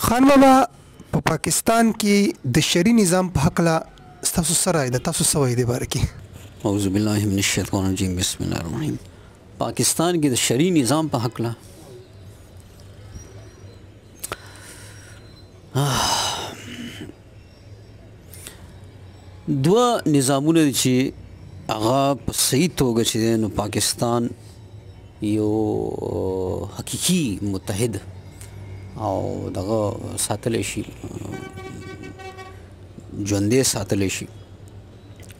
خان بابا، په پاکستان کې د شرعي نظام په هکله ستاسو څه رایه ده؟ تاسو څه وایئ دې باره کې؟ اعوذ بالله من الشیطان الرجیم، بسم الله الرحمن الرحیم. پاکستان کې د شرعي نظام په هکله دوه نظامونه دي چې هغه په صحیح توګه چې دی نو پاکستان یو حقیقي متحد او دغه ساتلی شي، ژوندی ساتلی شي.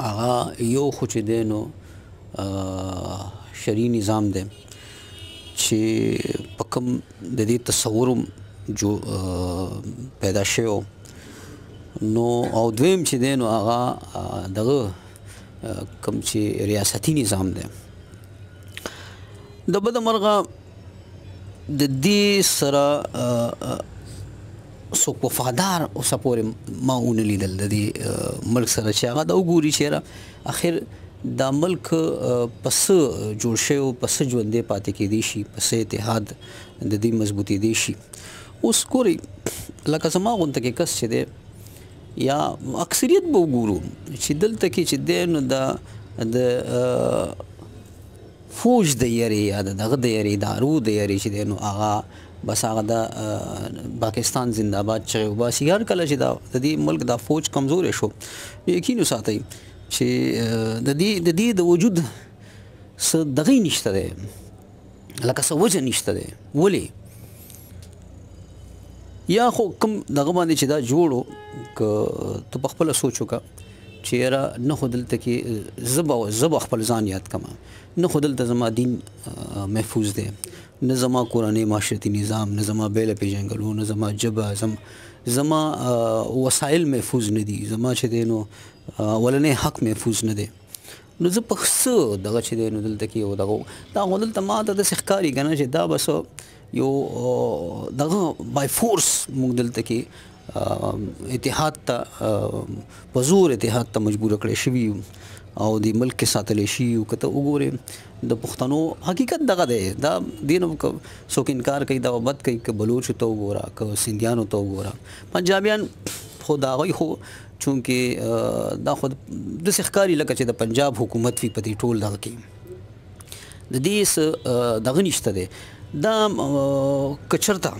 هغه یو خو چې دی نو شرعي نظام دی چې په کوم د دې تصور جو پیدا شوی نو، او دویم چې دی نو هغه دغه کوم چې ریاستي نظام دی. د بده مرغه د دې سره څوک وفادار اوسه پورې ما ونه لیدل د دې ملک سره چې هغه دا وګوري چې یاره اخر دا ملک په څه جوړ شوی، په څه ژوندی پاتې کېدی شي، په څه اتحاد د دې مضبوطېدی شي. اوس ګورئ لکه زما غونته کې کس چې دی یا اکثریت به وګورو چې دلته کې چې دی نو د فوج د یری یا د دغه د یری ادارو د یری چې دی نو هغه بس هغه د پاکستان زنده‌باد چغې وباسي. هر کله چې دا د دې ملک دا فوج کمزوری شو، یقین وساتئ چې د دې د وجود څه دغه نشته دی، لکه څه وجه نشته دی. ولې یا خو کوم دغه باندې چې دا جوړو، که ته په خپله سوچ وکړه چې یاره نه خو دلته کې زه به خپل ځان یاد کړم، نه خو دلته زما دین محفوظ دی، نه زما کورنۍ معاشرتي نظام، نه زما بېله پېژندګلو، نه زما ژبه، زما وسایل محفوظ نه دي، زما چې دی نو اولنی حق محفوظ نه دی. نو زه په څه دغه چې دی نو دلته کې یو دغه دا خو دلته ما ته داسې ښکاري که نه چې دا بس یو دغه بای فورس موږ دلته کې اتحاد ته په زور اتحاد ته مجبور کړی شوي یو او د ملک کې ساتلی شي یو. که ته وګورې د پښتنو حقیقت دغه دی، دا دې نه که څوک انکار کوي دا به بد کوي. که بلوچو ته وګوره، که سندیانو ته وګوره، پنجابیان خو د هغوی خو چونکې دا خو داسې ښکاري لکه چې د پنجاب حکومت وي په دې ټول دغه کې د دې څه دغه نشته دی. دا که چېرته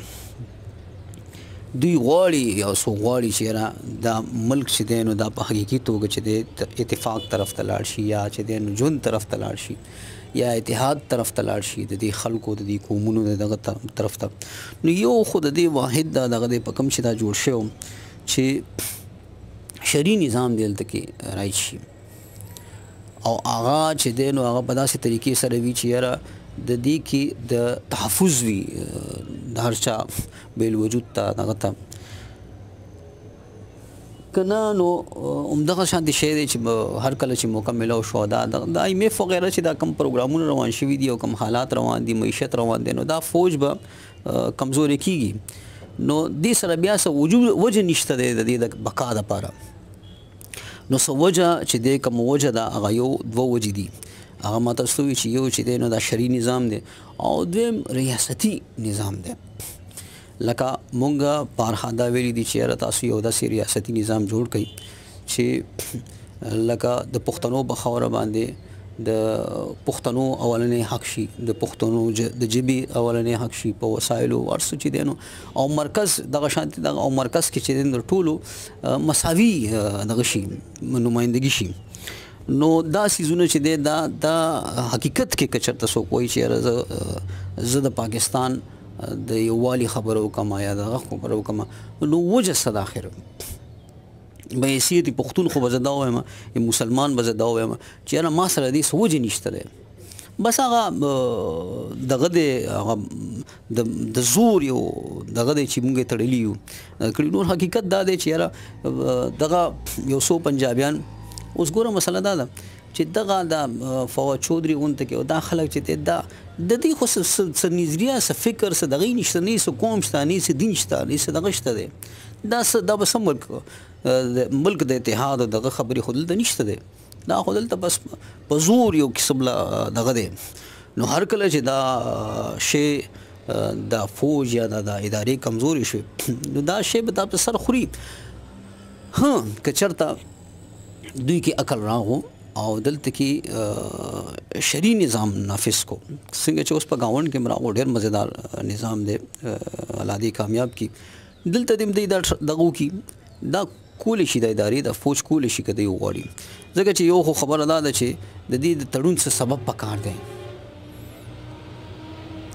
دوی غواړي یا څوک غواړي چې یاره دا ملک چې دی نو دا په حقیقي توګه چې دی اتفاق طرف ته لاړ شي، یا چې دی نو ژوند طرف ته لاړ شي، یا اتحاد طرف ته لاړ شي د دې خلکو د دې قومونو د دغه طرف ته، نو یو خو د دې واحد دا دغه دی په کوم چې دا جوړ شوی چې شرعي نظام دی دلته کې رایج شي، او هغه چې دی نو هغه په داسې طریقې سره وي چې یاره د دې کې د تحفظ وي د هر چا بیل وجود ته دغه ته که نه نو همدغه شانتې شی دی چې هر کله چې موقع میلاو شو دا د آی ایم ایف وغیره چې دا کوم پروګرامونه روان شوي دي او کوم حالات روان دي، معیشت روان دی، نو دا فوج به کمزوری کیږي. نو دې سره بیا څه وجه نشته دی د دې د بقا دپاره. نو څه وجه چې دی کوم وجه ده هغه یو دوه وجې دي. هغه ما تاسو ته وویل چې یو چې دی نو دا شرعي نظام دی او دویم ریاستي نظام دی. لکه مونږ بارها دا ویلي دي چې یاره تاسو یو داسې ریاستي نظام جوړ کړئ چې لکه د پښتنو په خاوره باندې د پښتنو اولنی حق شي، د پښتنو د ژبې اولنی حق شي، په وسایلو هر څه چې دی نو، او مرکز دغه شانتې دغه او مرکز کې چې دی نو ټولو مساوي دغه شي نمایندګي شي. نو دا سیزونه چې دی دا حقیقت کې که چېرته څوک وایي چې یاره زه د پاکستان د یووالي خبره وکړم یا دغه خبره وکړم، نو وجه څه ده اخر؟ به حیثیت پښتون خو به زه دا ووایم، مسلمان به زه دا ووایم چې یاره ما سره دې څه وجه نشته دی، بس هغه دغه دی، هغه د زور یو دغه دی چې موږ یې تړلي یو کړي. نور حقیقت دا دی چې یاره دغه یو څو پنجابیان اوس ګوره مسله دا ده چې دغه د فواد چودري غونته کې او دا خلک چې دی دا د دې خو څه نظریه څه فکر څه دغه نشته، نه څه قوم شته، نه څه دین شته، نه څه دغه شته دی. دا څه دا به څه ملک د اتحاد او دغه خبرې خو دلته نشته دی. دا خو دلته بس په زور یو قسم له دغه دی. نو هر کله چې دا شی دا فوج یا دا ادارې کمزورې شوې، نو دا شی به دا په سر خوري. ها، که چېرته دوی کې عقل راغو او دلته کې شرعي نظام نافذ کو، څنګه چې اوس په ګاونډ کې راغو، ډېر مزیدار نظام دی، الله دې کامیاب کړي. دلته دې دوی دا دغه وکړي، دا کولی شي، د ادارې د فوج کولی شي که دوی وغواړي. ځکه چې یو خو خبره دا ده چې د دې د تړون څه سبب پکار دی،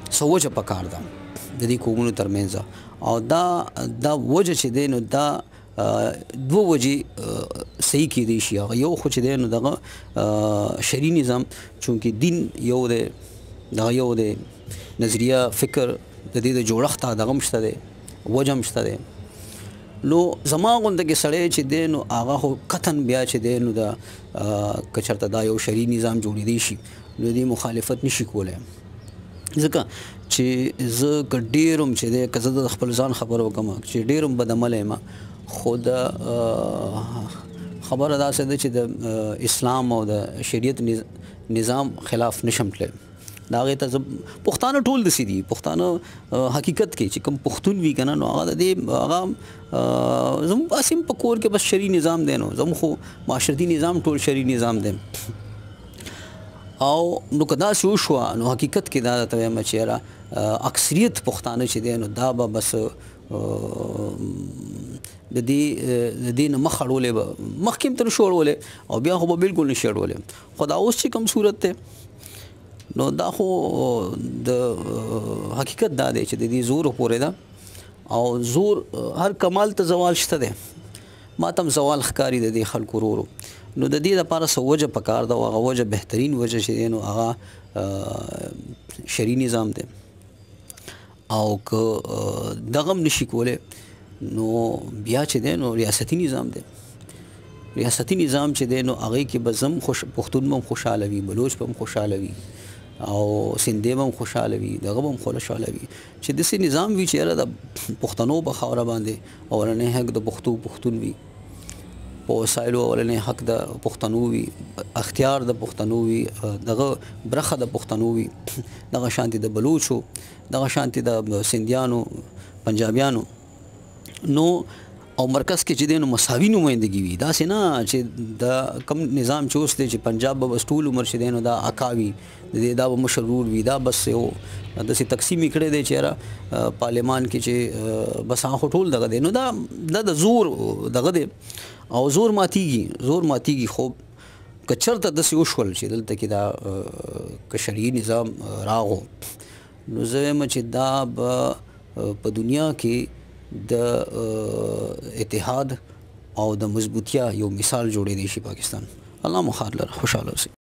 څه وجه پکار ده د دې قومونو ترمنځ، او دا دا وجه چې دی نو دا دوه وجې صحیح کېدی شي. هغه یو خو چې دی نو دغه شرعي نظام، چونکې دین یو دی، دغه یو دی، نظریه فکر د دې د جوړښت دغه هم شته دی، وجه هم شته دی. نو زما غونډه کې سړی چې دی نو هغه خو قطعاً بیا چې دی نو د که چېرته دا یو شرعي نظام جوړېدی شي نو دې مخالفت نشي کولی. ځکه چې زه که ډېر هم چې دی، که زه د خپل ځان خبره وکړم چې ډېر هم بدعمله یم، خو د خبره داسې ده چې د اسلام او د شریعت نظام خلاف نشم تللی. د هغې ته زه پښتانه ټول داسې دي، پښتانه حقیقت کې چې کوم پښتون وي که نه نو هغه د دې هغه زموږ هسې هم په کور کې بس شرعي نظام دی، نو زموږ خو معاشرتي نظام ټول شرعي نظام دی. او نو که داسې وشوه نو حقیقت کې دا درته وایم چې یاره اکثریت پښتانه چې دی نو دا به بس د دې نه مخ اړولی به مخکې هم تر شو اړولی او بیا خو به بالکل نشي اړولی. خو دا اوس چې کوم صورت دی نو دا خو د حقیقت دا دی چې د دې زور پورې ده، او زور هر کمال ته زوال شته دی. ما ته هم زوال ښکاري د دې خلکو ورو. نو د دې لپاره څه وجه پکار ده، او هغه وجه بهترین وجه چې دی نو هغه شرعي نظام دی. او که دغه هم نشي کولی نو بیا چې دی نو ریاستي نظام دی. ریاستي نظام چې دی نو هغې کې به زم پښتون به هم خوشحاله وي، بلوچ به هم خوشحاله وي، او سندې به هم خوشحاله وي، دغه به هم خوشحاله وي، چې داسې نظام وي چې یاره د پښتنو په خاوره باندې اولنی حق د پښتو پښتون وي، په وسایلو اولنی حق د پښتنو وي، اختیار د پښتنو وي، دغه برخه د پښتنو وي، دغه شانتې د بلوچو، دغه شانتې د سندیانو، پنجابیانو. نو او مرکز کې چې دی نو مساوي نمایندګي وي، داسې نه چې د کوم نظام چې اوس دی چې پنجاب به بس ټول عمر چې دی نو دا اکا وي، د دې دا به مشر ورور وي، دا بس یو داسې تقسیم یې کړی دی چې یاره پارلمان کې چې بس هغه خو ټول دغه دی، نو دا دا د زور دغه دی او زور ماتیږي، زور ماتیږي. خو که چېرته داسې وشول چې دلته کې دا که شرعي نظام راغو نو زه وایم چې دا به په دنیا کې د اتحاد او د مضبوطیا یو مثال جوړېدی شي پاکستان. الله مو خیر لره، خوشحاله اوسئ.